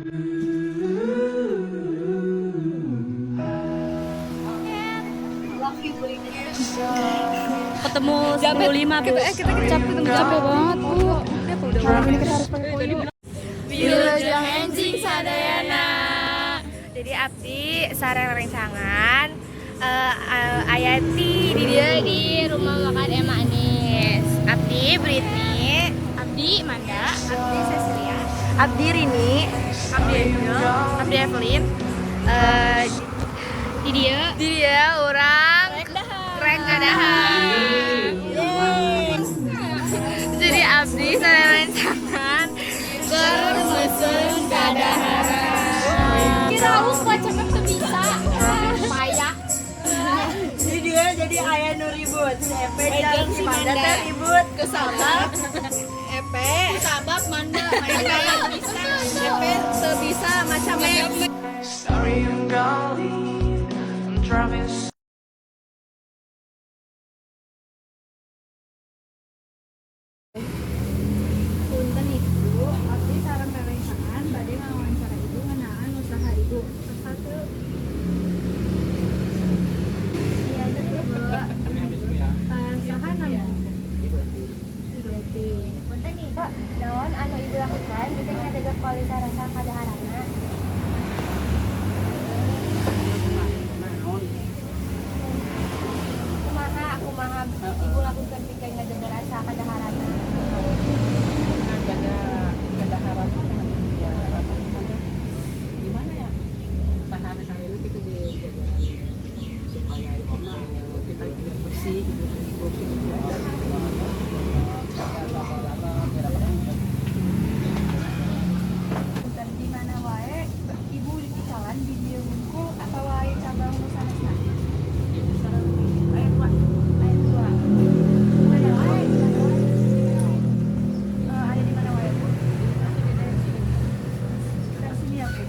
Ketemu 95, Bu. Kita capek, capek banget, Bu. Malam ini kita harus pakai koyo. Wilujeng enjing sadayana. Jadi abdi sareng rencangan aya di dieu di rumah makan Emma Anis. Abdi Britney, Abdi Manda, Abdi Cecilia, Abdi Rini, Abdi Angel, Abdi Evelyn. Di dieu urang rek ngadahar. Jadi abdi sareng rencangan keur mesen kadaharan. Kira aku kocoknya tuh bisa. Payah. Jadi dia jadi aya nu ribut, si Epe jeung si Manda teh ribut Kesabab Epe Sabab Manda. Bisa Epe teu bisa maca map. Sorry, I'm gonna leave. I'm driving. Punten, Ibu, abdi sareng rerencangan bade ngawawancara Ibu ngeunaan usaha Ibu. Satu. Iya, Ibu. Saha nama? Berarti. Punten nih, Kak, naon anu Ibu lakukan pikeun ngajaga kualitas rasa kadaharanna? Naon? Kumaha kumaha Ibu lakukan pikeun ngajaga rasa kadaharanna? Jaga kadaharan mah ya apa namanya, gimana ya, sehari-hari itu kita dijaga supaya itu mah kita juga bersih gitu, bersih gitu aja. Punten, di mana wae Ibu dicalan, di dieu wungkul atau aya cabang nu sanesna? Aya dua. Aya dua. Mana wae? Di mana wae? Ada di mana wae, Bu? Dari sini ya, Bu.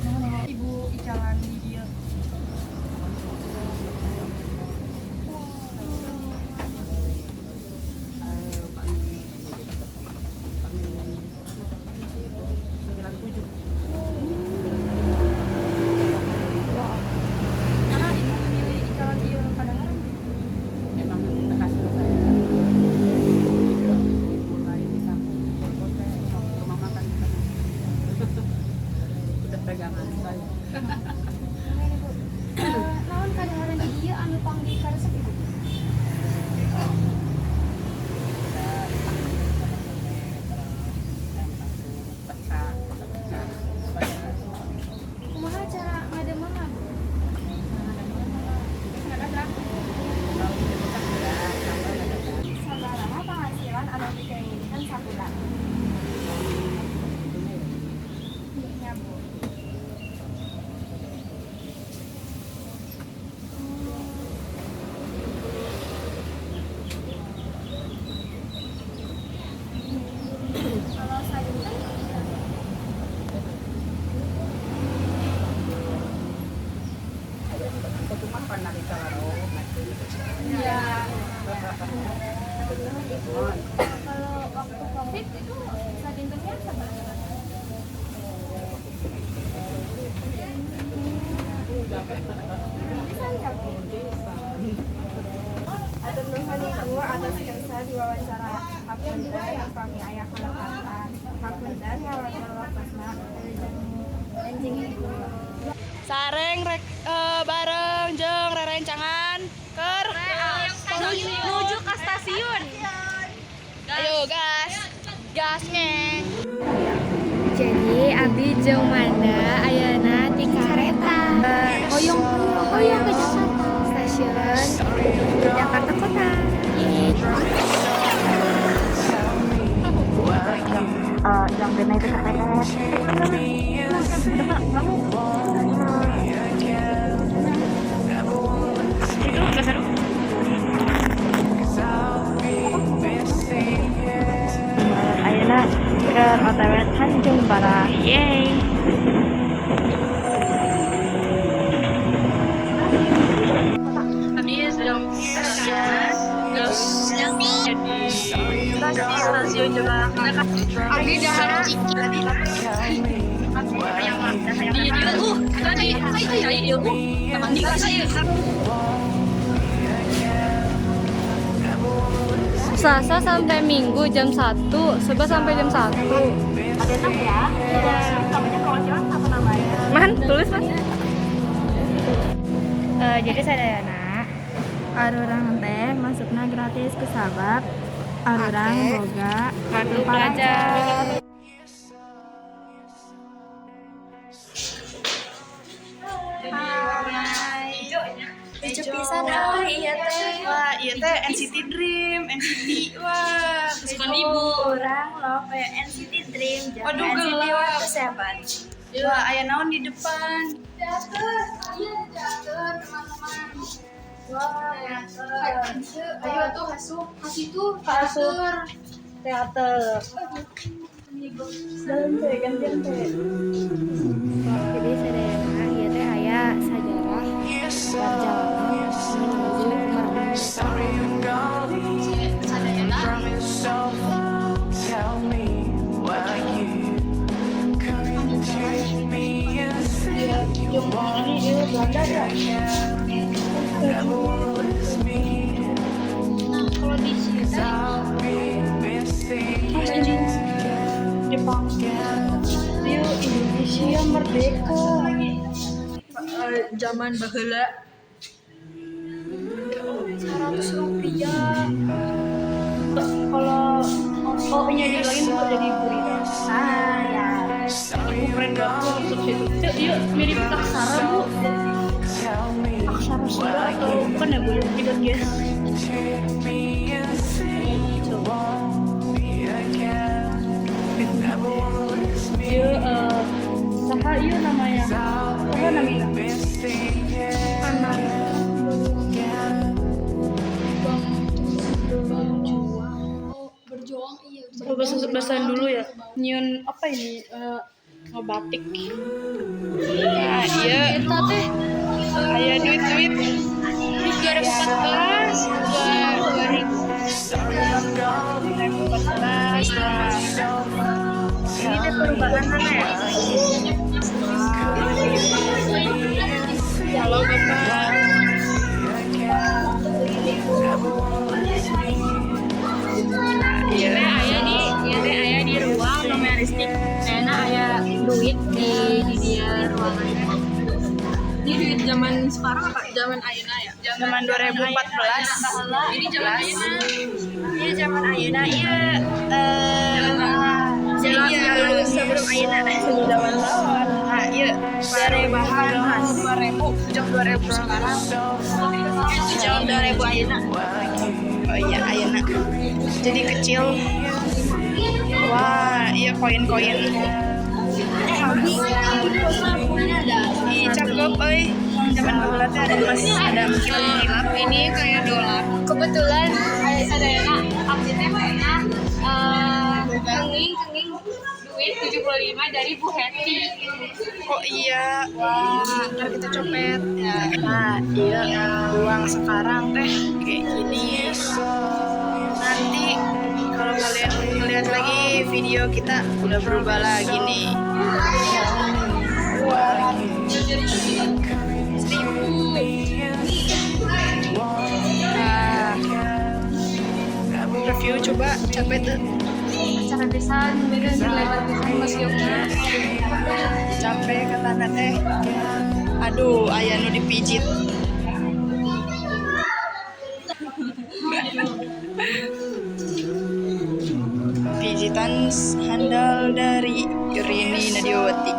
Nuhun, Ibu icalan di dieu. 97. Karena Ibu memilih icalan ieu kadaharan? Emang hasil saya mulai bisa kumpul teh rumah makan, udah pegangan saya. Nuhun, Ibu. Naon kadaharan di dieu anu pang dikaresep Ibu? Kita pecah pecah. Kumaha cara ngademeuna, Bu? Kalau tidak pecah ya tambah ada. Sabaraha penghasilan anu dikengingkeun sabulan? Nya, Bu. Kalau sadinten? Itu mah pernah kalau Iya. Nuhun, Ibu. Kalau waktu Covid itu sadintennya sabaraha? Bisa ya, Bu? Hatur nuhun, Ibu, atas kersa diwawancara. Hapunten upami aya kalepatan. Hapunten ngawagel waktosna. Enjing, Ibu. Sareng rek bareng jeung rerencangan keur nuju ke stasiun. Ayo gas. Gas ngeng. Jadi abdi jeung Manda ayeuna di kareta. Hoyong hoyong ke Jakarta. Stasiun Jakarta Kota. Yang benar itu keren. Kamu Itu nggak seru. Ayeuna ke OTW Tanjung Barat. Yeay. Abdi sedang terus di stasiun Jakarta. Abdi dahar ciki. Selasa sampai Minggu jam 1, 11 sampai jam 1. Ada enam ya. Namanya perwakilan apa namanya? Man, tulis Mas. Jadi sadayana Arurang teh masukna gratis kusabab arurang boga kartu pelajar. Lucu pisan ah iya teh. Wah, iya teh NCT Dream, NCT. Wah, kesukaan ibu. Urang love NCT Dream jeung Waduh, NCT gelap. 127. Wah, aya naon di depan? Ayo tuh asup, kasih tuh teater. Teater. Dalam teh gantian teh. Jadi sadayana ieu teh aya sajarah perjalanan menuju kemerdekaan. Sorry I'm gonna leave. Promise tell me why you come to me and say you want me again. Never wanna lose me. Nah, kalau di sini 'Cause I'll be missing Jepang. Yuk Indonesia merdeka. Zaman baheula. 100 rupiah. Kalau oh iya dibilangin bu jadi gurita. Ah ya. Sorry I'm gonna Masuk situ. Yuk, yuk mirip aksara bu. tell me Aksara Sunda atau bukan ya bu? Tidak guys. to me and say you want me again. Never wanna lose me. Yuk, saha ieu namanya? I'll Saha namanya? be missing you. Berjuang iya. Oh, bahasa bahasan dulu ya. Nyun apa ini? Ngebatik. Nah, iya. Eta teh Aya duit-duit. 2014, 2000. Sorry I'm gonna leave. 2014 lah. Ini teh perubahan mana ya? Halo Bapak. Iya teh aya di ieu teh aya di ruang numeristik. Kayaknya aya duit di dia ruangan. Ini duit zaman sekarang apa? Zaman ayeuna ya? Zaman 2014. Ini zaman ayeuna. Iya zaman ayeuna ieu iya sebelum ayeuna. Zaman lawan. Nah, iya. Perubahan 2000 sejak 2000 sekarang. Sejak 2000 ayeuna. Oh iya, ayeuna. Jadi kecil. Wah, iya koin-koin. Ih, cakep euy. Zaman baheula teh ada emas, ada mengkilap-mengkilap. Ini kayak dolar. Kebetulan aya sadayana abdi teh pernah kenging-kenging duit 75 dari Bu Heti. Oh iya, wah, ntar kita copet. Ya. Nah, iya, uang sekarang teh kayak gini. Nanti kalau kalian ngeliat lagi video kita udah berubah lagi nih. 1000. Nah, review coba capek tuh. Capek pisan, beda lebar pisan Mas Yoga. Capek kata teh. Aduh, aya nu dipijit. Pijitan handal dari Rini Nadiawati.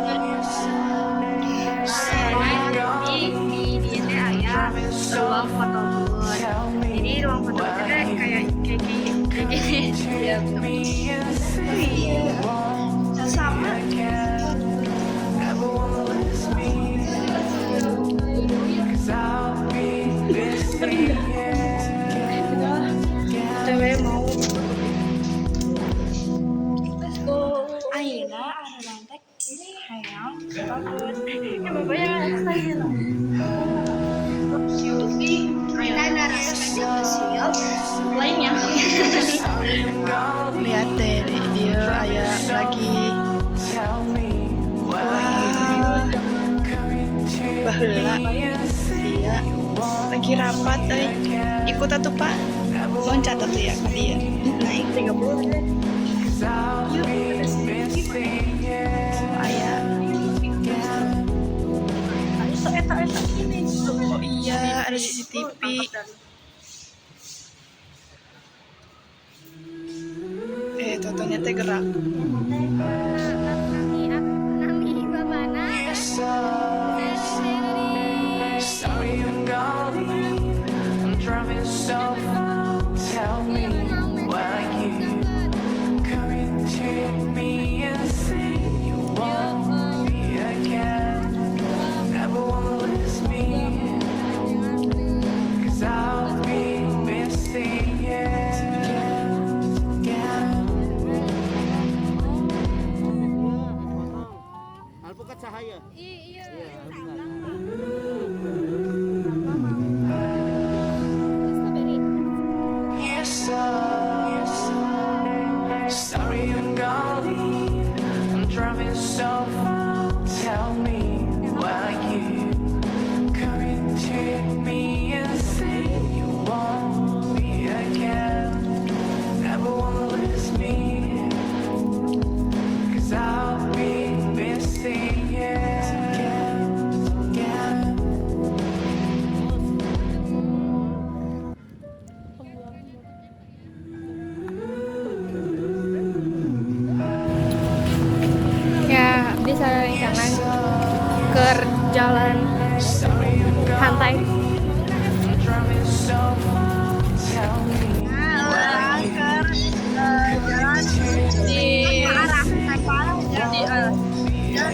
Di dia teh aya ruang foto booth. Jadi ruang foto booth teh kayak kayak gini, kayak gini. Iya. Sama. Never wanna lose me. 'Cause I'll be missing you. Cewek mau. Let's go. Ayeuna arurang teh hayang bagus. Ya bapaknya saya. Kita narasumber lainnya. Lihat deh, dia aya lagi. Tell me why Wah, you come to Lagi rapat euy. Ikut atuh, Pak. Loncat atuh ya ka dieu. Naik 30. Yuk, aya. Oh iya, ada CCTV. Eh, totonya teh gerak. Nami babana. Sorry I'm gonna leave. I'm driving so far. Tell me why you coming to me and say you want me again. Never wanna lose me. 'Cause I'll be missing you. Yeah. Alpukat cahaya. Iya. Iya, alpukat. Strawberry. Yes, sorry I'm gonna leave. I'm driving so far. Tell me why you coming to me and say you want me again. Never wanna lose me. 'Cause I'll be missing you. Yeah. Ya, abdi sarencangan ke jalan santai. I'm driving so far. Tell me Nah, urang keur jalan Di arah di jalan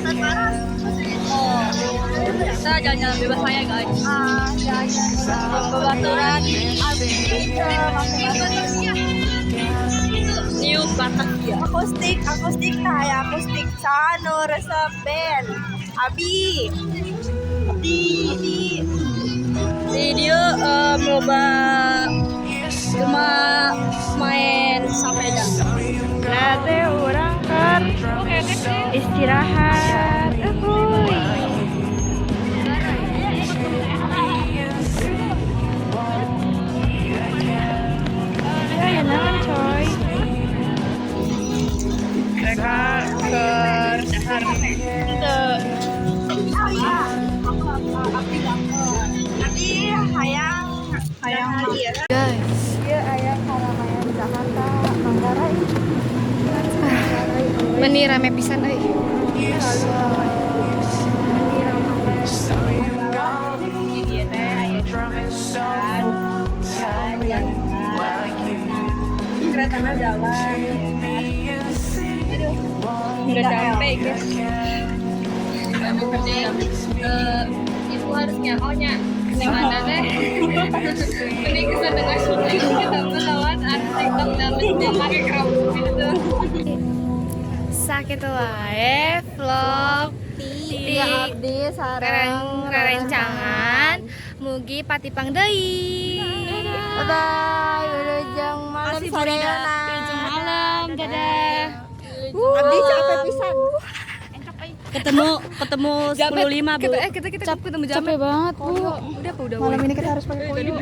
tanpa arah. Oh, kita jalan-jalan bebas saya, guys. Ah, jalan-jalan. Babaturan New Batavia. Akustik, akustik, nah ya akustik. Sano resep band. Abi. Di Di dia loba cuma main sepeda. Nah, teh urang keur istirahat. Uhuy. Ya, ya naon, coy. Mereka ke dahar. Abi hayang hayang Guys, Ieu aya karamaian Jakarta, Manggarai. Meni rame pisan euy. Sorry I'm gonna leave. I'm driving so far. Tell me why you Keretana jalan. to me and say you want Udah capek, guys. again. Never wanna lose me. Ibu harusnya oh nya di mana teh? Ini kesan dengan ketemu lawan arsitek dan pakai kerambut gitu. Sakitu wae vlog Ti abdi sareng rerencangan, mugi patepang deui. Bye bye. Wilujeng malam sadayana. Malam, dadah. Abdi capek pisan. Ketemu ketemu 15, Bu. Kita kita ketemu. Capek banget, Bu. Udah apa udah? Malam ini kita harus pakai koyo.